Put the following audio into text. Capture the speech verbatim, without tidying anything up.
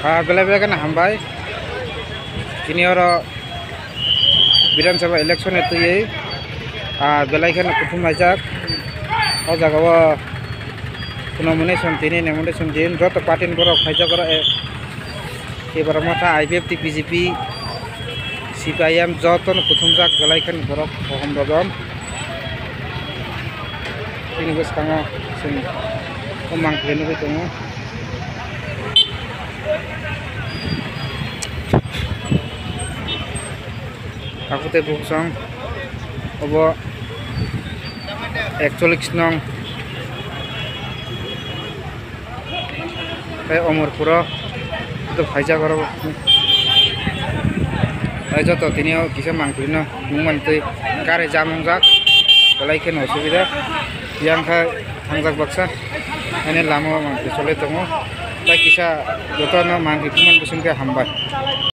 Ah, belai belai kheno hambai. Tini oro Bidhan Sabha election ni twiwi, ah, belai kheno kuthum laijak. O jaga o nomination tini nomination din joto party ni borok phaijak oro, eh, Tipra Motha, I P F T, B J P, C P I M joto no kuthumjak belai kheno borok kohom rojom. Tini bwskango chwng o mangpili nugwi tongo. Takhuk tei bukhuk song obo ekcholish nong tei Omorpuro joto phaijak oro. Tei joto tini o kisa mangpili no nung mantwi gari jam wngjak belai kheno osubida. Yang kha thangjak baksa ani lama o mangpili cholwi tongo. Tei kisa jotono mangpili man bising khe hambai.